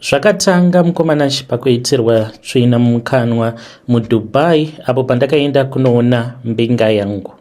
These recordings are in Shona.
Zvakatanga mukoma Nash pakuitirwa tsvina mumukanwa muDubai apo pandakaenda kunoona mbinga yangu.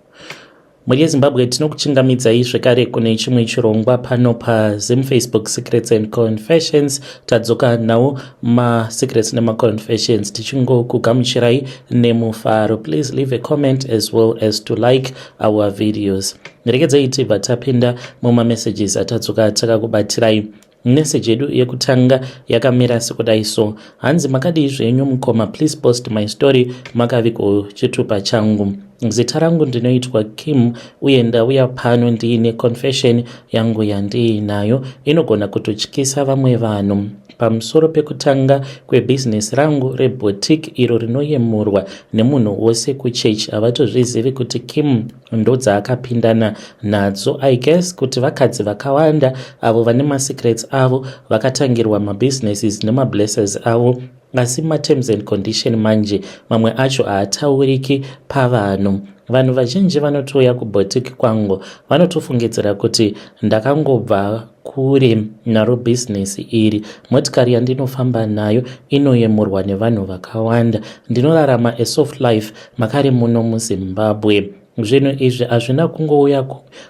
Mhuri yeZimbabwe, tinokuchingamidzai zvekare kune chimwe chirongwa pano paZim Facebook Secrets and Confessions. Tadzoka nawo masecrets nemaconfessions tichingokugamuchirai nemufaro. Please leave a comment as well as to like our videos. Regedzai tibva tapinda mumamessages atadzoka takakubatirai. Message yedu yekutanga yakamira sekudai so. Hanzi, "Makadii zvenyu mukoma? Please post my story, makavigwa chitupa changu. Zita rangu ndinoitwa Kim uye ndauya pano ndiine confession yangu yandiinayo, inogona kutotyisa vamwe vanhu, pamusoro pekutanga kwebhizinesi rangu reboutique iro rinoyemurwa nemunhu wose kuchechi. Havatozvizivi kuti Kim ndodzaakapindana nadzo. I guess kuti vakadzi vakawanda avo vane masecrets avo vakatangirwa mabusinesses nemablessers avo, asi materms and condition manje mamwe acho haatauriki pavanhu. Vanhu vazhinji vanotouya kuboutique kwangu vanotofungidzira kuti ndakangobva kure naro bhizinesi iri. Motikari yandinofamba nayo inoyemurwa nevanhu vakawanda. Ndinorarama a soft life makare muno muZimbabwe. Zvinhu izvi hazvina kungouya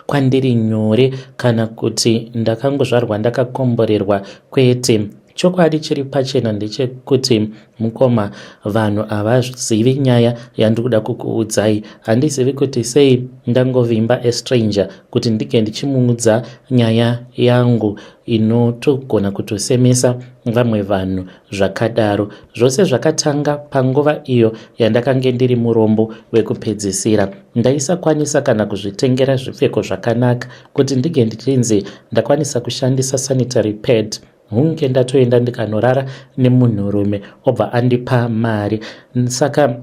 kwandiri nyore kana kuti ndakangozvarwa ndakakomborerwa, kwete. Chokwadi chiri pachena ndechekuti, mukoma, vanhu havazivi nyaya yandiri kuda kukuudzai. Handizivi kuti sei ndangovimba a stranger kuti ndinge ndichimuudza nyaya yangu inotogona kutosemesa vamwe vanhu zvakadaro. Zvose zvakatanga panguva iyo yandakange ndiri murombo wekupedzisira. Ndaisakwanisa kana kuzvitengera zvipfeko zvakanaka. Kuti ndinge ndichinzi ndakwanisa kushandisa sanitary pad, hunge ndatoenda ndikanorara nemunhurume obva andipa mari. Saka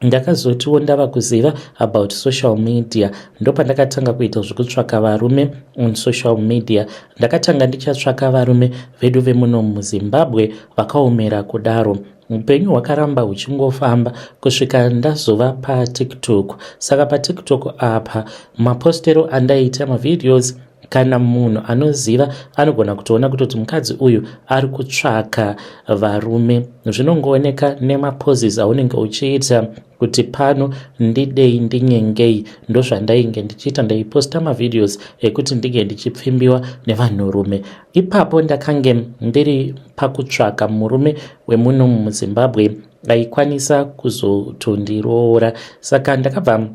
ndakazotiwo ndava kuziva about social media, ndopandakatanga kuita zvekutsvaka varume on social media. Ndakatanga ndichatsvaka varume vedu vemuno muZimbabwe vakaomera kudaro. Upenyu hwakaramba huchingofamba kusvika ndazova paTikTok. Saka paTikTok apa, mapostero andaiita mavideos, kana munhu anoziva anogona kutoona kutoti mukadzi uyu ari kutsvaka varume. Zvinongooneka nemaposes aunenge uchiita kuti pano ndidei, ndinyengei. Ndozvandainge ndichiita. Ndaiposta mavideos ekuti ndinge ndichipfimbiwa nevanhurume. Ipapo ndakange ndiri pakutsvaka murume wemuno muZimbabwe aikwanisa kuzotondiroora. Saka ndakabva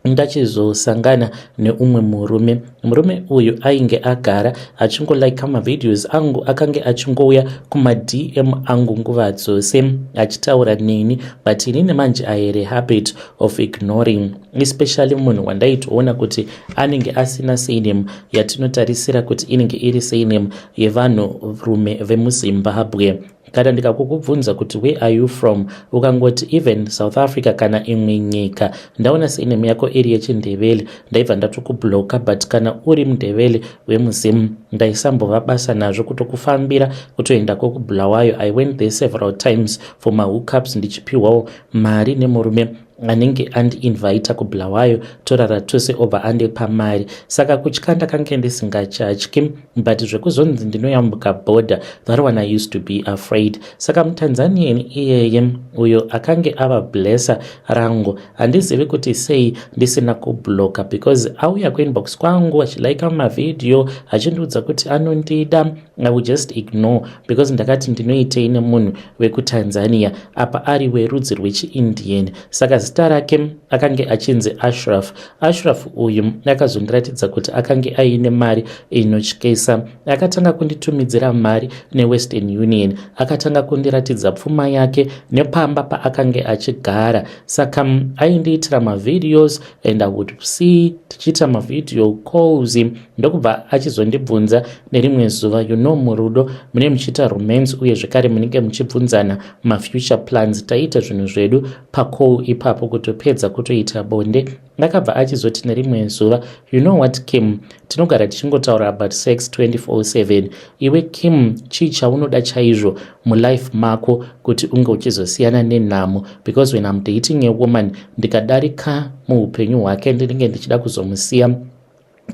ndachizosangana neumwe murume. Murume uyu ainge agara achingolika mavideos angu, akange achingouya kumaDM angu nguva dzose achitaura neni, but inini manje I had a habit of ignoring, especially munhu wandaitoona kuti anenge asina surname yatinotarisira kuti inenge iri surname yevanhurume vemuZimbabwe. Kana ndikakukubvunza kuti, 'Where are you from?', ukangoti even South Africa kana imwe nyika, ndaona surname yako iri yechiNdebele, ndaibva ndatokubloka. But kana uri muNdebele wemuZim, ndaisambova basa nazvo, kutokufambira kutoenda kokuBulawayo. I went there several times for mahookups, ndichipiwawo mari nemurume anenge andiinvita kuBulawayo, torara tose, obva andipa mari. Saka kutya ndakange ndisingachatyi, but zvekuzonzi ndinoyambuka border, that one I used to be afraid. Saka muTanzanian iyeye uyo akange ava blesser rangu, handizivi kuti sei ndisina kubloka, because auya kuinbox kwangu achilaika mavhidhiyo achindiudza kuti anondida, I will just ignore, because ndakati ndinoitei nemunhu wekuTanzania apa ari werudzi rwechiIndian? Saka zita rake akange achinzi Ashraf. Ashraf uyu akazondiratidza kuti akange aine mari inotyisa. Akatanga kunditumidzira mari neWestern Union, akatanga kundiratidza pfuma yake nepamba paakange achigara. Saka aindiitira mavideos and I would see tichiita mavideo calls, ndokubva achizondibvunza nerimwe zuva. Murudo mune muchiita romance uye zvekare munenge muchibvunzana mafuture plans. Taiita zvinhu zvedu pacall ipapo, kutopedza kutoita bonde, akabva achizoti nerimwe zuva, "You know what, Kim? Tinogara tichingotaura about sex 24/7. Iwe Kim, chii chaunoda chaizvo mulife mako kuti unge uchizosiyana nenhamo? Because when I'm dating a woman, ndikadarika muupenyu hwake, ndinenge ndichida kuzomusiya."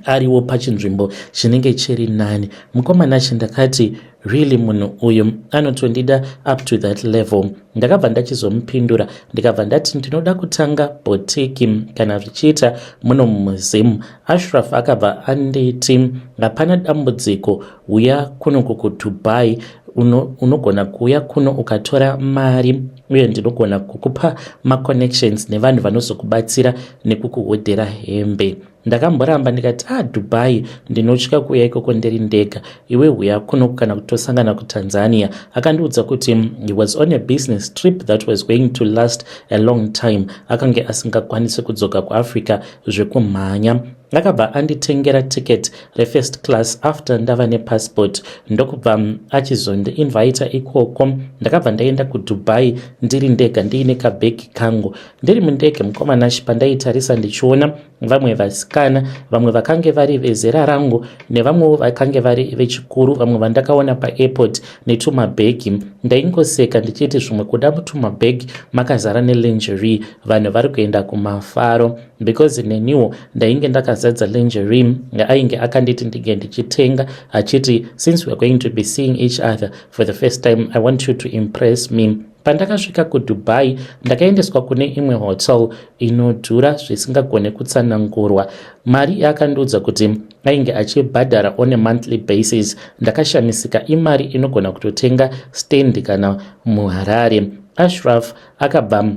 Ariwo pachinzvimbo chinenge chiri nani. Mukoma Nashe, ndakati, "Really, munhu uyu anotondida up to that level?" Ndakabva ndachizomupindura, ndikabva ndati ndinoda kutanga boutique kana zvichiita muno muZim. Ashraf akabva anditi, "Hapana dambudziko, uya kunoku kuDubai. Unogona kuuya kuno ukatora mari, uye ndinogona kukupa maconnections nevanhu vanozokubatsira nekukuhodhera hembe." Ndakamboramba, ndikati, "A ah, Dubai ndinotya kuuya ikoko ndiri ndega. Iwe huya kuno kana kutosangana kuTanzania." Akandiudza kuti he was on a business trip that was going to last a long time. Akange asingakwanisi kudzoka kuAfrica zvekumhanya. Akabva anditengera ticket refirst class after ndava nepassport, ndokubva achizondiinvita ikoko. Ndakabva ndaenda kuDubai ndiri ndega, ndiine kabhegi kangu. Ndiri mundege, mukoma Nashe, pandaitarisa ndichiona vamwe vasikana, vamwe vakange vari vezera rangu nevamwewo vakange vari vechikuru, vamwe vandakaona paairport netumabhegi, ndaingoseka ndichiti zvimwe kuda mutumabhegi makazara nelingerie, vanhu vari kuenda kumafaro, because neniwo ndainge ndakazadza lingerie ainge akanditi ndinge ndichitenga, achiti, "Since we are going to be seeing each other for the first time, I want you to impress me." Pandakasvika kuDubai, ndakaendeswa kune imwe hotel inodhura zvisingagone kutsanangurwa. Mari yaakandiudza kuti ainge achibhadhara on a monthly basis, ndakashamisika. Imari inogona kutotenga stand kana muHarare. Ashraf akabva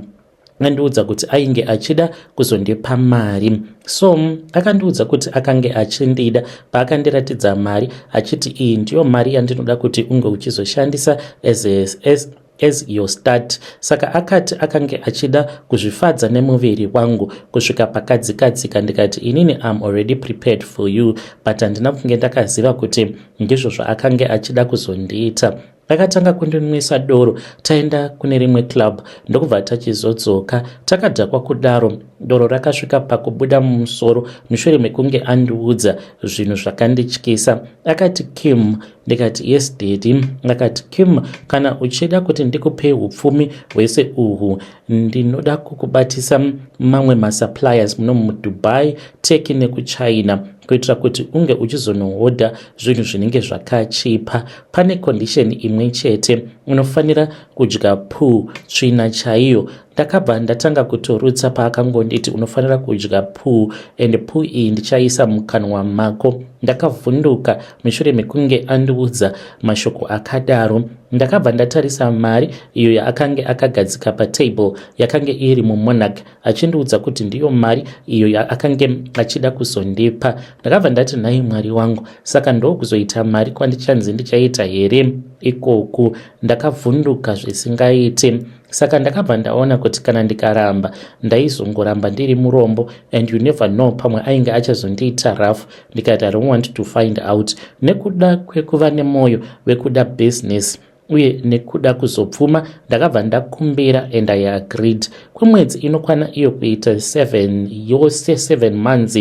andiudza kuti ainge achida kuzondipa mari. So akandiudza kuti akange achindida paakandiratidza mari, achiti, "Iyi ndiyo mari yandinoda kuti unge uchizoshandisa as your start." Saka akati akange achida kuzvifadza nemuviri wangu kusvika pakadzikadzika. Ndikati, "Inini am already prepared for you," but handina kunge ndakaziva kuti ndizvo zvaakange achida kuzondiita. Akatanga kundinwisa doro, taenda kune rimwe club, ndokubva tachizodzoka takadhakwa kudaro. Doro rakasvika pakubuda mumusoro mushure mekunge andiudza zvinhu zvakandityisa. Akati, "Kim." Ndikati, "Yes, daddy." Akati, "Kim, kana uchida kuti ndikupe upfumi hwese uhu, ndinoda kukubatisa mamwe masuppliers muno muDubai, Turkey nekuChina, kuitira kuti unge uchizonohodha zvinhu zvinenge zvakachipa. Pane condition imwe chete: unofanira kudya poo, tsvina chaiyo." Ndakabva ndatanga kutorutsa paakangonditi unofanira kudya poo, and poo iyi ndichaisa mukanwa mako. Ndakavhunduka mushure mekunge andiudza mashoko akadaro. Ndakabva ndatarisa mari iyo yaakange akagadzika patable, yakange iri mumonarch, achindiudza kuti ndiyo mari iyo yaakange achida kuzondipa. Ndakabva ndati, "Nhai Mwari wangu, saka ndokuzoita mari kwandichanzi ndichaita here ikoku?" Ndakavhunduka zvisingaiti. Saka ndakabva ndaona kuti kana ndikaramba, ndaizongoramba ndiri murombo, and you never know, pamwe ainge achazondiita rough. Ndikati, "I don't want to find out." Nekuda kwekuva nemwoyo wekuda business uye nekuda kuzopfuma, ndakabva ndakumbira and I agreed. Kwemwedzi inokwana iyo kuita 7 yose, 7 months,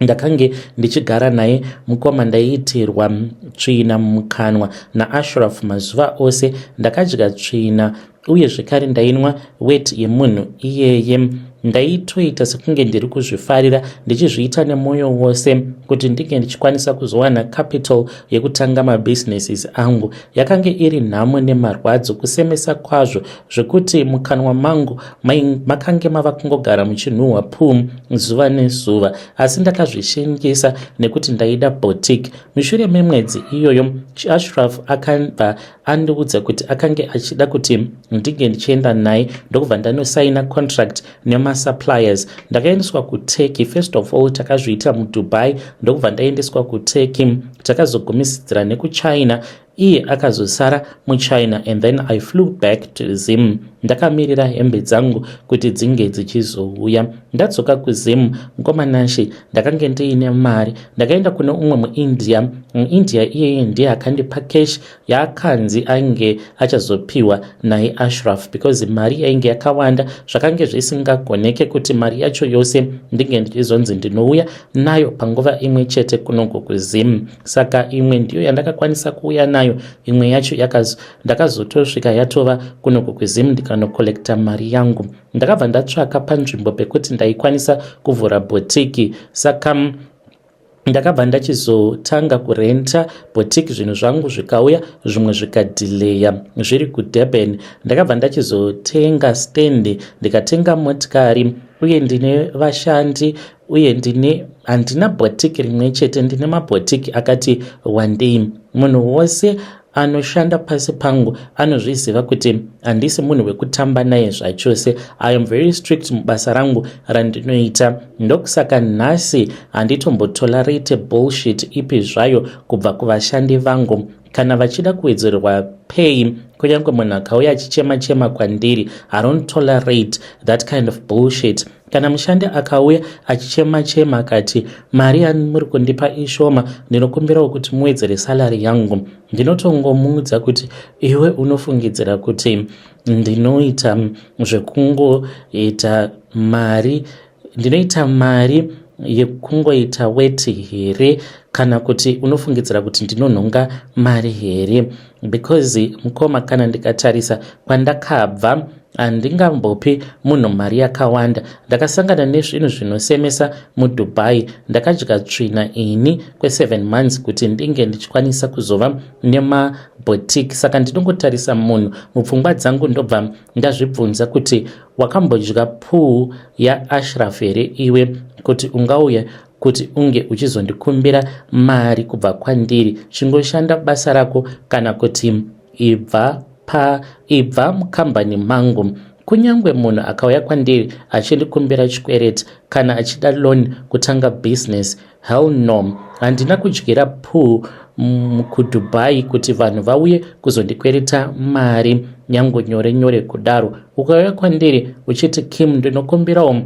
ndakange ndichigara naye, mukoma. Ndaiitirwa tsvina mukanwa naAshraf mazuva ose. Ndakadya tsvina, uye zvekare ndainwa weti yemunhu iyeye. Ndaitoita sekunge ndiri kuzvifarira, ndichizviita nemwoyo wose kuti ndinge ndichikwanisa kuzowana capital yekutanga mabusinesses angu. Yakange iri nhamo nemarwadzo, kusemesa kwazvo, zvekuti mukanwa mangu makange mava kungogara muchinhuhwa poo zuva nezuva. Asi ndakazvishingisa nekuti ndaida boutique. Mushure memwedzi iyoyo, Ashraf akabva andiudza kuti akange achida kuti ndinge ndichienda naye, ndokubva ndanosaina contract nemasuppliers. Ndakaendeswa kuTurkey. First of all takazviita muDubai, ndokubva ndaendeswa kuTurkey. Takazogumisidzira nekuChina. Iye akazosara muChina, and then I flew back to Zim, ndakamirira hembe dzangu kuti dzinge dzichizouya. Ndadzoka kuZim, mukoma Nashe, ndakange ndiine mari. Ndakaenda kune umwe muIndia. MuIndia iyeye ndiye akandipa cash yaakanzi ainge achazopiwa naye Ashraf, because mari yainge yakawanda. Zvakange zvisingagoneke kuti mari yacho yose ndinge ndichizonzi ndinouya nayo panguva imwe chete kunongo kuZim. Saka imwe ndiyo yandakakwanisa kuuya nayo, imwe yacho ndakazotosvika yatova kunoko kuZim, ndikanocollecta mari yangu. Ndakabva ndatsvaka panzvimbo pekuti ndaikwanisa kuvhura boutique. Saka Ndakabva ndachizotanga kurenta boutique, zvinhu zvangu zvikauya, zvimwe zvikadhileya zviri kuDurban. Ndakabva ndachizotenga stand, ndikatenga motikari, uye ndine vashandi, uye ndine, handina boutique rimwe chete, ndine maboutique akati wandei. Munhu wose anoshanda pasi pangu anozviziva kuti handisi munhu wekutamba naye zvachose. I am very strict mubasa rangu randinoita. Ndokusaka nhasi handitombotolerate bullshit ipi zvayo kubva kuvashandi vangu kana vachida kuwedzerwa pay. Kunyange munhu akauya achichema chema kwandiri, I don't tolerate that kind of bullshit. Kana mushandi akauya achichema chema akati, "Mari yamuri kundipa ishoma, ndinokumbirawo kuti muwedzere salary yangu," ndinotongomuudza kuti, "Iwe unofungidzira kuti ndinoita zvekungoita mari, ndinoita mari yekungoita weti here, kana kuti unofungidzira kuti ndinonhonga mari here? Because mukoma, kana ndikatarisa kwandakabva, handingambopi munhu mari yakawanda. Ndakasangana nezvinhu zvinosemesa muDubai. Ndakadya tsvina ini kwe7 months kuti ndinge ndichikwanisa kuzova nemaboutique. Saka ndinongotarisa munhu mupfungwa dzangu, ndobva ndazvibvunza kuti, wakambodya puu yaAshraf here iwe, kuti ungauya kuti unge uchizondikumbira mari kubva kwandiri? Chingoshanda basa rako kana kuti ibva pa ibva mukambani mangu." Kunyange munhu akauya kwandiri achindikumbira chikwereti kana achida loan kutanga business, hell no. Handina kudyira puu kuDubai kuti vanhu vauye kuzondikwereta mari yangu nyore nyore kudaro. Ukauya kwandiri uchiti, 'Kim, ndinokumbirawo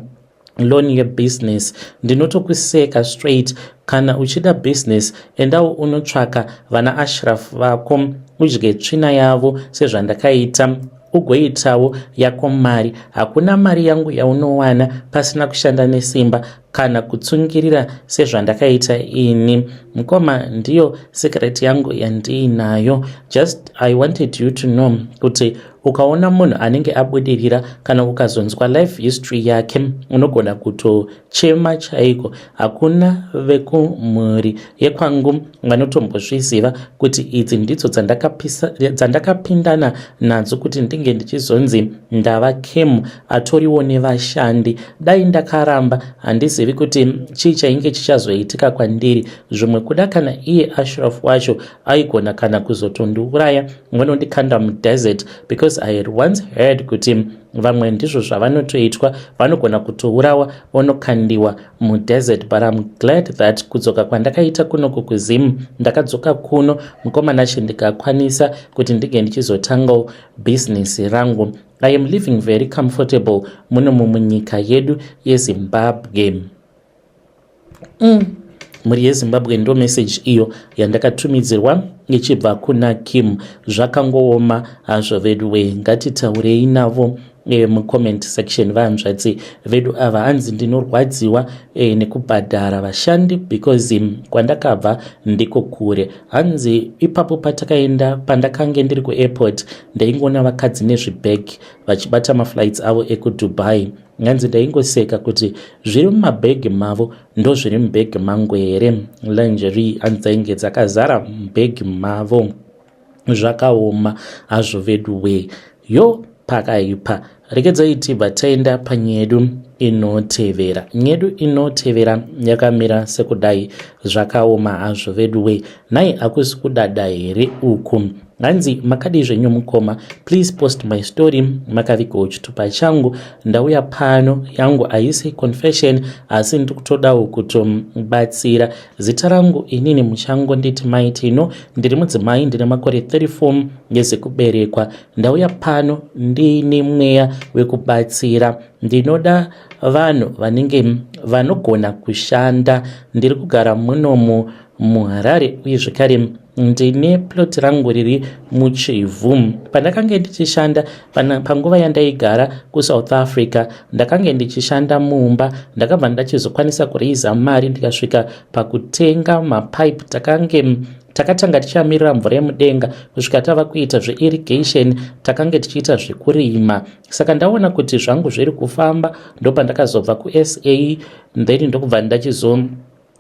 loan yebusiness,' ndinotokuseka straight. Kana uchida business, endawo unotsvaka vana Ashraf vako, udye tsvina yavo sezvandakaita, ugoitawo yako mari. Hakuna mari yangu yaunowana pasina kushanda nesimba kana kutsungirira sezvandakaita ini. Mukoma, ndiyo secret yangu yandiinayo. Just I wanted you to know kuti ukaona munhu anenge abudirira, kana ukazonzwa life history yake, unogona kutochema chaiko. Hakuna vekumhuri yekwangu vanotombozviziva kuti idzi ndidzo dzandakapindana nadzo kuti ndinge ndichizonzi ndava Kim atoriwo nevashandi. Dai ndakaramba, handizivi kuti chii chainge chichazoitika kwandiri. Zvimwe kuda kana iye Ashraf wacho aigona kana kuzotondiuraya, vanondikanda mudesert, because I had once heard kuti vamwe ndizvo zvavanotoitwa, vanogona kutourawa vonokandiwa mudesert. But I'm glad that kudzoka kwandakaita kunoku kuZim, ndakadzoka kuno, mukoma Nashe, ndikakwanisa kuti ndinge ndichizotangawo bhizinesi rangu. I am living very comfortable munomu munyika yedu yeZimbabwe." Mhuri yeZimbabwe, ndo message iyo yandakatumidzirwa ichibva kuna Kim. Zvakangooma hazvo vedu we. Ngatitaurei navo mucomment section, vahanzvadzi vedu ava. Hanzi, "Ndinorwadziwa nekubhadhara vashandi because kwandakabva ndiko kure." Hanzi, "Ipapo patakaenda, pandakange ndiri kuairport, ndaingoona vakadzi nezvibhegi vachibata maflights avo ekuDubai. Nganzi ndaingoseka kuti zviri mumabhegi mavo ndo zviri mubhegi mangu here?" Lingerie hanzi dzainge dzakazara mubhegi mavo. Zvakaoma hazvo vedu we. Yo, pakaipa. Regedzai tibva taenda panyedu inotevera. Nyedu inotevera yakamira sekudai. Zvakaoma hazvo vedu we. Nhai, hakusi kudada here uku? Hanzi, "Makadii zvenyu mukoma? Please post my story makavigawo chitupa changu. Ndauya pano, yangu haisi confession, asi ndiri kutodawo kutobatsira. Zita rangu inini muchangonditi Maitino. Ndiri mudzimai, ndine makore 34 ngezekuberekwa. Ndauya pano ndiine mweya wekubatsira. Ndinoda vanhu vanenge vanogona kushanda. Ndiri kugara munomu muHarare, uye zvekare ndine plot rangu riri muChivhu. Pandakange ndichishanda panguva yandaigara kuSouth Africa, ndakange ndichishanda mumba. Ndakabva ndachizokwanisa kureiza mari, ndikasvika pakutenga mapipe. Takange takatanga tichamirira mvura yemudenga kusvika tava kuita zveirrigation. Takange tichiita zvekurima. Saka ndaona kuti zvangu zviri kufamba, ndopandakazobva kuSA, then ndokubva ndachizo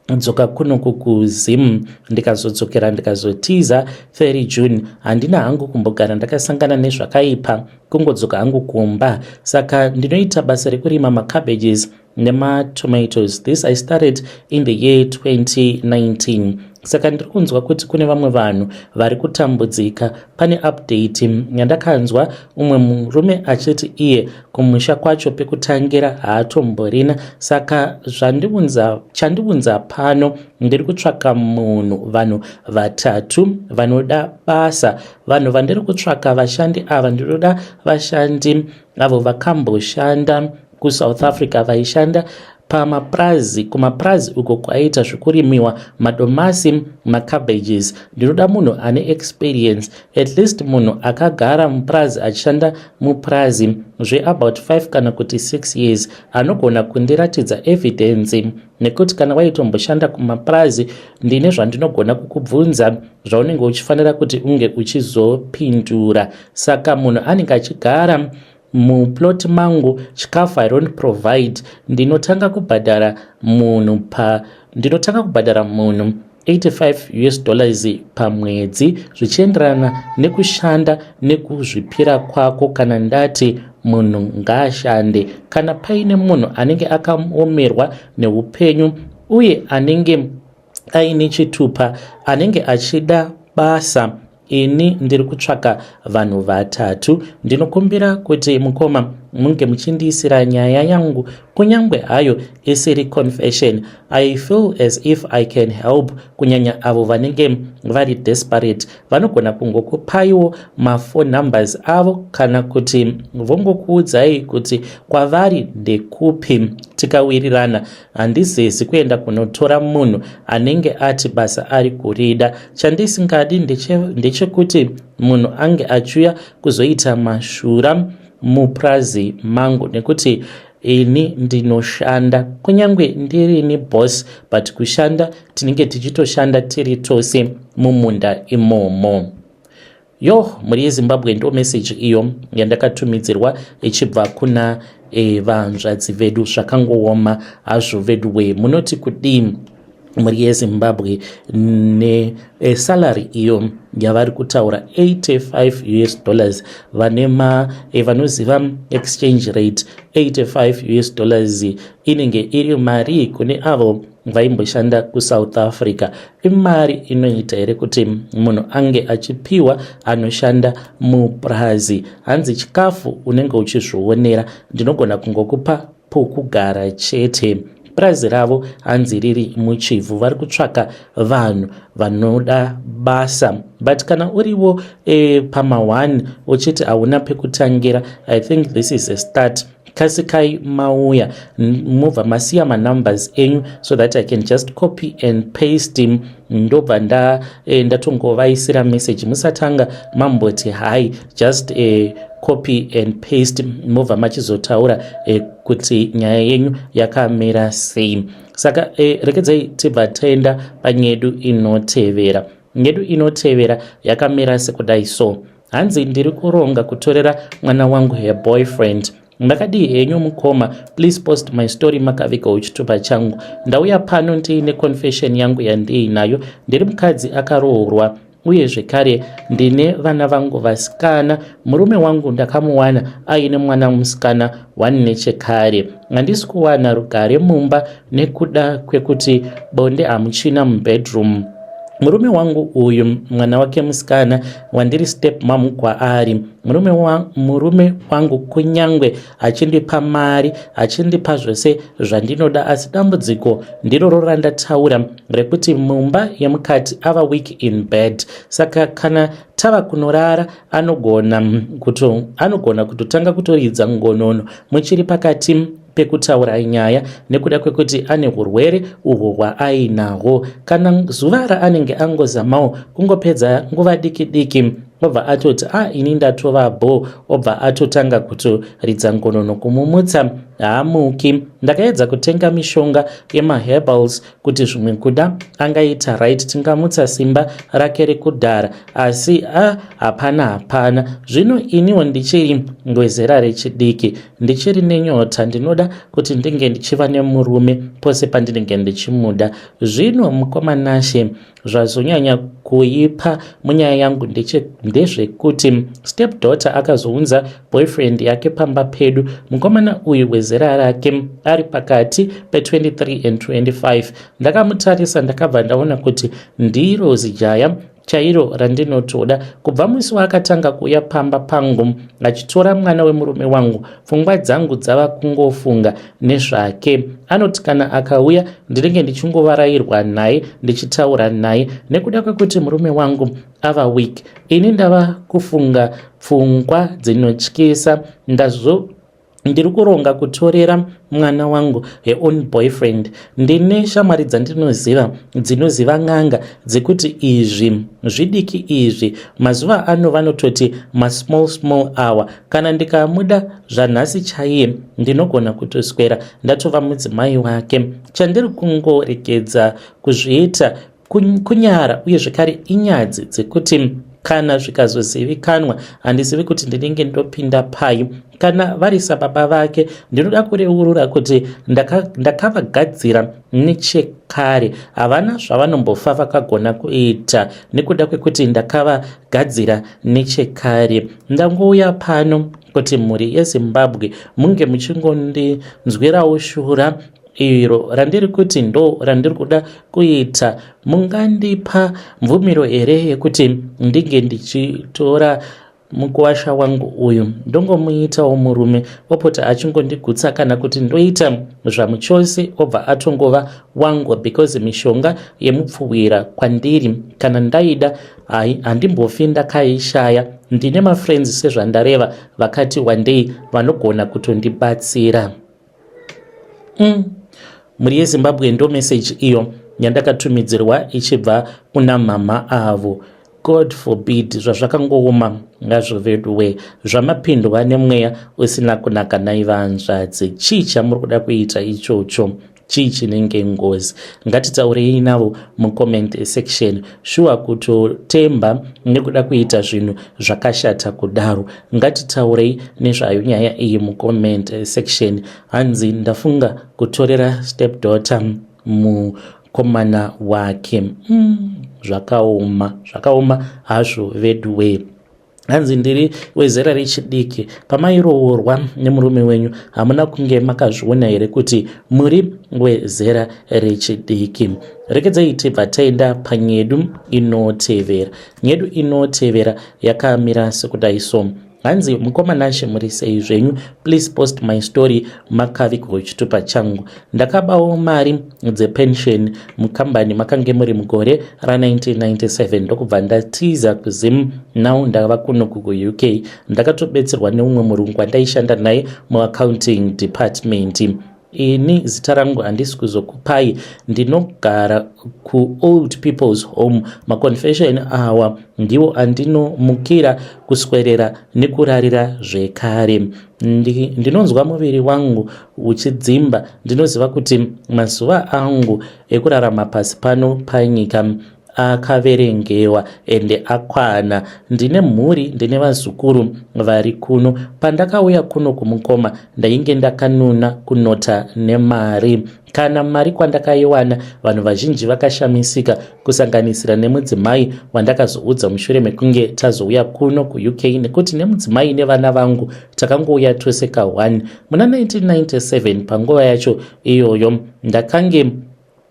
Ndakadzoka kunoku kuZim ndikazodzokera ndikazotiza 30 June. Handina hangu kumbogara ndakasangana nezvakaipa, kungodzoka hangu kumba. Saka ndinoita basa rekurima macabbages nematomatoes. This I started in the year 2019. Saka ndiri kunzwa kuti kune vamwe vanhu vari kutambudzika. Pane update yandakanzwa umwe murume achiti iye kumusha kwacho pekutangira haatomborina. Saka zvandiunza, chandiunza pano, ndiri kutsvaka munhu, vanhu vatatu vanoda basa. Vanhu vandiri kutsvaka, vashandi ava, ndinoda vashandi avo vakamboshanda kuSouth Africa, vaishanda pamapurazi, kumapurazi uko kwaiita zvekurimiwa madomasi, macabbages. Ndinoda munhu ane experience, at least munhu akagara mupurazi, achishanda mupurazi zveabout 5 kana kuti 6 years, anogona kundiratidza evidence, nekuti kana waitomboshanda kumapurazi, ndine zvandinogona kukubvunza zvaunenge uchifanira kuti unge uchizopindura. Saka munhu anenge achigara muplot mangu. Chikafu I don't provide. Ndinotanga kubhadhara munhu 85 US dollars pamwedzi, zvichienderana nekushanda nekuzvipira kwako. Kana ndati munhu ngaashande, kana paine munhu anenge akaomerwa neupenyu uye anenge aine chitupa, anenge achida basa, ini ndiri kutsvaka vanhu vatatu. Ndinokumbira kuti mukoma munge muchindiisira nyaya yangu, kunyange hayo isiri confession. I feel as if I can help, kunyanya avo vanenge vari desperate. Vanogona kungokupaiwo maphone numbers avo kana kuti vongokuudzai kuti kwavari ndekupi, tikawirirana. Handizezi kuenda kunotora munhu anenge ati basa ari kurida. Chandisingadi ndechekuti munhu ange achiuya kuzoita mashura mupurazi mangu, nekuti ini ndinoshanda. Kunyange ndirini boss, but kushanda tinenge tichitoshanda tiri tose mumunda imomo. Yo, mhuri yeZimbabwe, ndo meseji iyo yandakatumidzirwa ichibva kuna vanzvadzi vedu. Zvakangooma hazvo vedu we. Munoti kudii, mhuri yeZimbabwe, nesalary iyo yavari kutaura, 85 US dollars? Vane vanoziva exchange rate, 85 US dollars inenge iri mari kune avo vaimboshanda kuSouth Africa? Imari inoita here kuti munhu ange achipiwa anoshanda mupurazi? Hanzi chikafu unenge uchizvionera, ndinogona kungokupa pokugara chete. Purazi ravo hanzi riri muChivhu. Vari kutsvaka vanhu vanoda basa, but kana uriwo pama1 uchiti hauna pekutangira, I think this is a start. Kasikai mauya, mobva masiya manumbers enyu so that I can just copy and paste him, ndobva ndatongovaisira message. Musatanga mamboti hi, just copy and paste, mobva machizotaura kuti nyaya yenyu yakamira sei. Saka rekedzai tibva taenda panyedu inotevera. Nyedu inotevera yakamira sekudai so. Hanzi, "Ndiri kuronga kutorera mwana wangu her boyfriend. Makadii henyu mukoma? Please post my story makavigawo chitupa changu. Ndauya pano ndiine confession yangu yandiinayo. Ndiri mukadzi akaroorwa uye zvekare ndine vana vangu vasikana. Murume wangu ndakamuwana aine mwana musikana one nechekare. Handisi kuwana rugare mumba nekuda kwekuti bonde hamuchina mubedroom. Murume wangu uyu, mwana wake musikana wandiri step mom kwaari. Murume wangu kunyangwe achindipa mari, achindipa zvose zvandinoda, asi dambudziko ndiroro randataura rekuti mumba yemukati ava weak in bed. Saka kana tava kunorara, anogona kutotanga kutoridza ngonono muchiri pakati pekutaura nyaya, nekuda kwekuti ane urwere uhwo hwaainahwo. Kana zuva raanenge angozamawo kungopedza nguva diki diki Obva atoti a ah, ini ndatova bho, obva atotanga kutoridza ngonono kumumutsa haamuki. Ndakaedza kutenga mishonga yemaherbals kuti zvimwe kuda angaita right, tingamutsa simba rake rekudhara, asi a ah, hapana hapana. Zvino iniwo ndichiri wezera rechidiki, ndichiri nenyota, ndinoda kuti ndinge ndichiva nemurume pose pandinenge ndichimuda. Zvino mukoma Nashe, Zvazonyanya kuipa munyaya yangu ndezvekuti step daughter akazounza boyfriend yake pamba pedu. Mukomana uyu wezera rake ari pakati pe23 and 25. Ndakamutarisa ndakabva ndaona kuti ndiro zijaya chairo randinotoda. Kubva musi waakatanga kuuya pamba pangu achitora mwana wemurume wangu, pfungwa dzangu dzava kungofunga nezvake. Anoti kana akauya ndinenge ndichingovarairwa naye ndichitaura naye nekuda kwekuti murume wangu ava weak. Ini ndava kufunga pfungwa dzinotyisa ndazo ndiri kuronga kutorera mwana wangu her own boyfriend. Ndine shamwari dzandinoziva dzinoziva n'anga dzekuti izvi zvidiki izvi mazuva ano vanototi masmall small hour. Kana ndikamuda zvanhasi chaiye ndinogona kutoswera ndatova mudzimai wake. Chandiri kungoregedza kuzviita kunyara uye zvekare inyadzi dzekuti kana zvikazozivikanwa handizivi kuti ndinenge ndopinda pai. Kana vari sababa vake ndinoda kureurura kuti ndakavagadzira ndaka nechekare, havana zvavanombofa vakagona kuita nekuda kwekuti ndakavagadzira nechekare. Ndangouya pano kuti mhuri yeZimbabwe munge muchingondinzwirawo shura iro randiri kuti ndo randiri kuda kuita. Mungandipa mvumiro here yekuti ndinge ndichitora mukuwasha wangu uyu ndongomuitawo murume opota achingondigutsa, kana kuti ndoita zvamuchose obva atongova wangu, because mishonga yemupfuwira kwandiri kana ndaida handimbofi ndakaishaya. Ndine mafriends sezvandareva vakati wandei vanogona kutondibatsira. Mhuri yeZimbabwe, ndo message iyo yandakatumidzirwa ichibva kuna mama avo. God forbid, zvazvakangooma ngazvo veduwe, zvamapindwa nemweya usina kunaka. Naivanzvadzi, chii chamuri kuda kuita ichocho? Chii chinenge ngozi? Ngatitaurei navo mucomment section. Shuwa kutotemba nekuda kuita zvinhu zvakashata kudaro? Ngatitaurei nezvayo nyaya iyi mucomment section. Hanzi ndafunga kutorera step daughter mukomana wake. Zvakaoma, zvakaoma hazvo veduwe. Hanzi ndiri wezera rechidiki, pamairoorwa nemurume wenyu hamuna kunge makazviona here kuti muri wezera rechidiki? Rekedzai tibva taenda panyedu inotevera. Nyedu inotevera yakamira sekudai so. Hanzi mukoma Nashe, muri sei zvenyu? Please post my story, makavigwa chitupa changu. Ndakabawo mari dzepension mukambani makange muri mugore ra1997, ndokubva ndatiza kuZim. Now ndava kuno kuUK. Ndakatobetserwa neumwe murungu wandaishanda naye muaccounting department. Ini zita rangu handisi kuzokupai, ndinogara kuold people's home. Maconfession awa ndiwo andinomukira kuswerera nekurarira zvekare. Ndinonzwa muviri wangu uchidzimba, ndinoziva kuti mazuva angu ekurarama pasi pano panyika akaverengewa ende akwana. Ndine mhuri, ndine vazukuru vari kuno. Pandakauya kuno kumukoma ndainge ndakanuna kunota nemari. Kana mari kwandakaiwana vanhu vazhinji vakashamisika, kusanganisira nemudzimai wandakazoudza mushure mekunge tazouya kuno kuUK, nekuti nemudzimai nevana vangu takangouya tose ka1 muna 1997. Panguva yacho iyoyo ndakange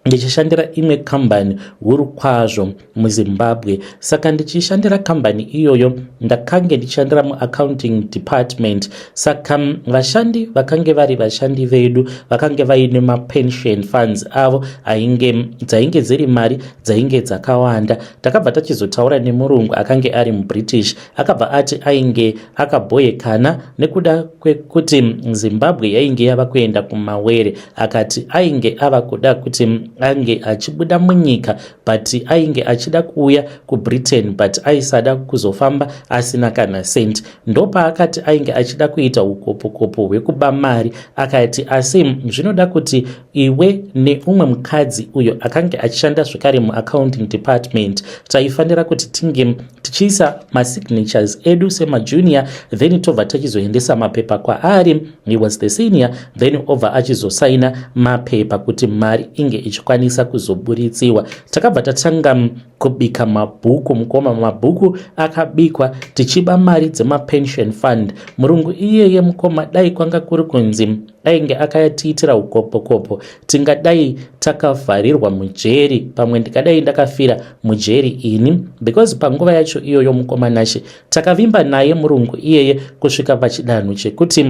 ndichishandira imwe kambani huru kwazvo muZimbabwe. Saka ndichishandira kambani iyoyo ndakange ndichishandira muaccounting department. Saka vashandi vakange vari vashandi vedu vakange vaine mapension funds avo, ainge dzainge dziri mari dzainge dzakawanda. Takabva tachizotaura nemurungu akange ari muBritish, akabva ati ainge akabhoyekana nekuda kwekuti Zimbabwe yainge yava kuenda kumawere. Akati ainge ava kuda kuti ange achibuda munyika, but ainge achida kuuya kuBritain, but aisada kuzofamba asina kana cent. Ndopaakati ainge achida kuita ukopokopo hwekuba mari. Akati asi zvinoda kuti iwe neumwe mukadzi uyo akange achishanda zvekare muaccounting department, taifanira kuti tinge tichiisa masignatures edu semajunior, then tobva tachizoendesa mapepa kwaari. He was the senior, then obva achizosaina mapepa kuti mari inge ichikwanisa kuzoburitsiwa. Takabva tatanga kubika mabhuku, mukoma. Mabhuku akabikwa tichiba mari dzemapension fund. Murungu iyeye, mukoma, dai kwanga kuri kunzi ainge akatiitira ukopokopo, tingadai takavharirwa mujeri. Pamwe ndikadai ndakafira mujeri ini, because panguva yacho iyoyo, mukoma Nashe, takavimba naye murungu iyeye kusvika pachidanho chekuti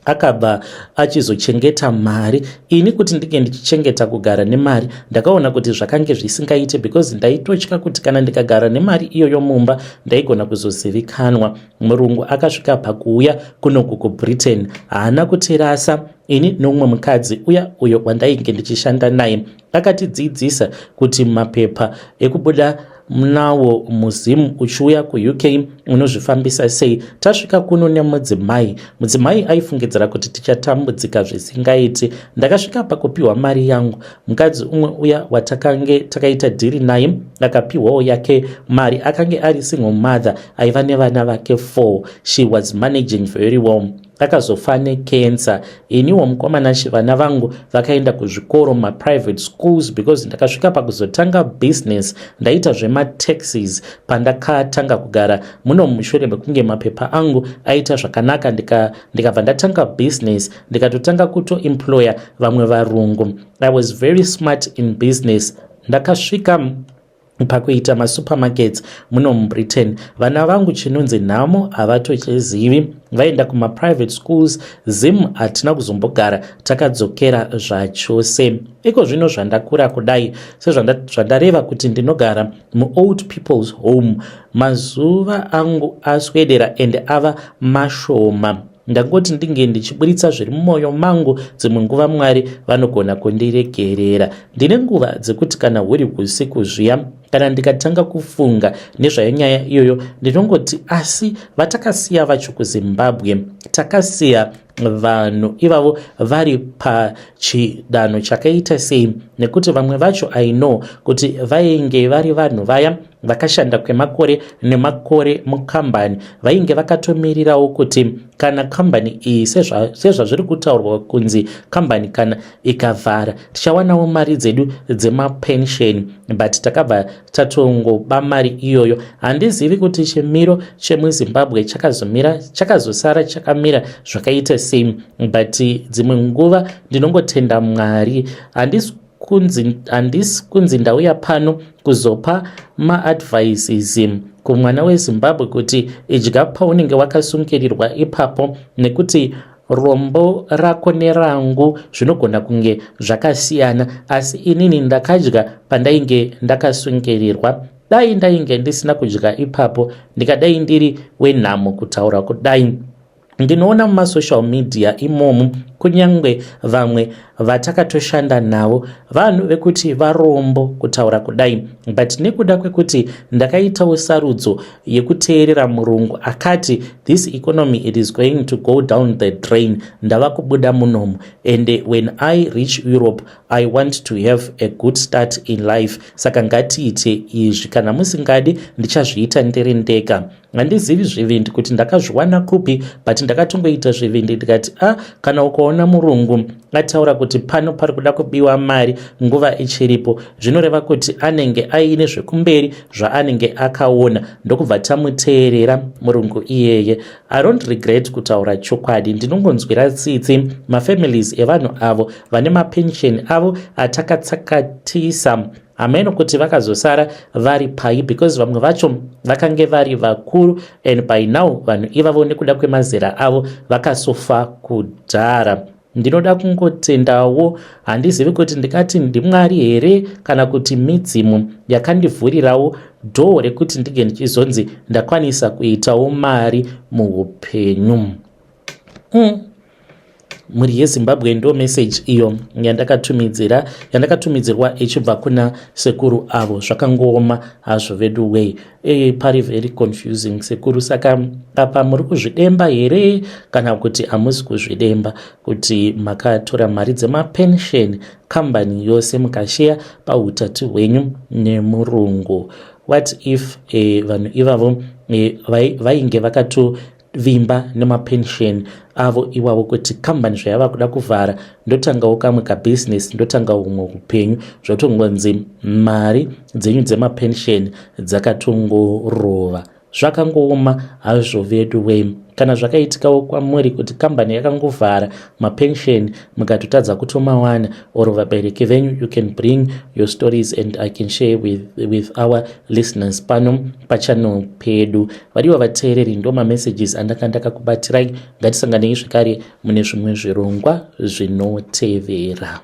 akabva achizochengeta mari. Ini kuti ndinge ndichichengeta, kugara nemari, ndakaona kuti zvakange zvisingaite, because ndaitotya kuti kana ndikagara nemari iyoyo mumba, ndaigona kuzozivikanwa. Murungu akasvika pakuuya kunoku kuBritain. Haana kutirasa ini nomumwe mukadzi uya uyo wandainge ndichishanda naye. Akatidzidzisa kuti mapepa ekubuda nawo muZim uchiuya kuUK unozvifambisa sei. Tasvika kuno nemudzimai, mudzimai aifungidzira kuti tichatambudzika zvisingaiti. Ndakasvika pakupiwa mari yangu. Mukadzi umwe uya watakange takaita dhiri naye akapiwawo yake mari. Akange ari single mother, aiva nevana vake 4. She was managing very well. Akazofa necancer. Iniwo, mukoma Nashe, vana vangu vakaenda kuzvikoro, maprivate schools, because ndakasvika pakuzotanga business. Ndaita zvemataxis pandakatanga kugara muno mushure mekunge mapepa angu aita zvakanaka. Ndikabva ndatanga business, ndikatotanga kutoemploya vamwe varungu. I was very smart in business. Ndakasvika pakuita masupermarkets muno muBritain. Vana vangu chinonzi nhamo havatochizivi, vaenda kumaprivate schools. Zim hatina kuzombogara, takadzokera zvachose. Iko zvino zvandakura kudai, sezvandareva kuti ndinogara muold people's home, mazuva angu aswedera ende ava mashoma. Ndangoti ndinge ndichiburitsa zviri mumwoyo mangu. Dzimwe nguva Mwari vanogona kundiregerera. Ndine nguva dzekuti kana huri usiku zviya, kana ndikatanga kufunga nezvayo nyaya iyoyo, ndinongoti asi vatakasiya vacho kuZimbabwe, takasiya vanhu ivavo vari pachidanho chakaita sei? Nekuti vamwe vacho, I know kuti vainge vari vanhu vaya vakashanda kwemakore nemakore mukambani, vainge vakatomirirawo kuti kana kambani iyi, sezvazviri kutaurwa kunzi kambani kana ikavhara, tichawanawo mari dzedu dzemapension, but takabva tatongoba mari iyoyo. Handizivi kuti chimiro chemuZimbabwe chakazomira, chakazosara chakamira zvakaita sei, but dzimwe nguva ndinongotenda Mwari. Handisi kunzi ndauya pano kuzopa maadvices kumwana weZimbabwe kuti idya paunenge wakasungirirwa ipapo, nekuti rombo rako nerangu zvinogona kunge zvakasiyana. Asi inini ndakadya pandainge ndakasungirirwa. Dai ndainge ndisina kudya ipapo, ndikadai ndiri wenhamo kutaura kudai. Ndinoona mumasocial media imomu, kunyange vamwe vatakatoshanda navo, vanhu vekuti varombo kutaura kudai, but nekuda kwekuti ndakaitawo sarudzo yekuteerera murungu akati this economy, it is going to go down the drain, ndava kubuda munomu, and when I reach Europe, I want to have a good start in life, saka ngatiite izvi. Kana musingadi, ndichazviita ndiri ndega. Handizivi zvivindi kuti ndakazviwana kupi, but ndakatongoita zvivindi, ndikati a ah, kana ukaona murungu ataura kuti pano pari kuda kubiwa mari nguva ichiripo, zvinoreva kuti anenge aine zvekumberi zvaanenge akaona. Ndokubva tamuteerera murungu iyeye. I don't regret. Kutaura chokwadi, ndinongonzwira tsitsi mafamilies evanhu avo vane mapension avo atakatsakatisa. Hameno kuti vakazosara vari pai, because vamwe vacho vakange vari vakuru, and by now vanhu ivavo nekuda kwemazera avo vakasofa kudhara. Ndinoda kungotendawo, handizivi kuti ndingati ndiMwari here kana kuti midzimu yakandivhurirawo door rekuti ndinge ndichizonzi ndakwanisa kuitawo mari muupenyu. Mhuri yeZimbabwe, ndo message iyo yandakatumidzira, yandakatumidzirwa ichibva kuna sekuru avo. Zvakangooma hazvo vedu wei. Pari very confusing, sekuru. Saka apa muri kuzvidemba here kana kuti hamusi kuzvidemba kuti makatora mari dzemapension kambani yose mukasheya pautatu hwenyu nemurungu? What if vanhu ivavo vainge vakatovimba nemapension avo iwavo kuti kambani zvayava kuda kuvhara, ndotangawo kamwe kabhizinesi, ndotanga humwe upenyu, zvotongonzi mari dzenyu dzemapension dzakatongorova? Zvakangooma hazvo vedu wei. Kana zvakaitikawo kwamuri kuti kambani yakangovhara, mapension mukatotadza kutomawana, or vabereki venyu, you can bring your stories and I can share with our listeners pano pachannel pedu. Vadiwa vateereri, ndo mamessages andanga ndakakubatirai. Ngatisanganei zvekare mune zvimwe zvirongwa zvinotevera.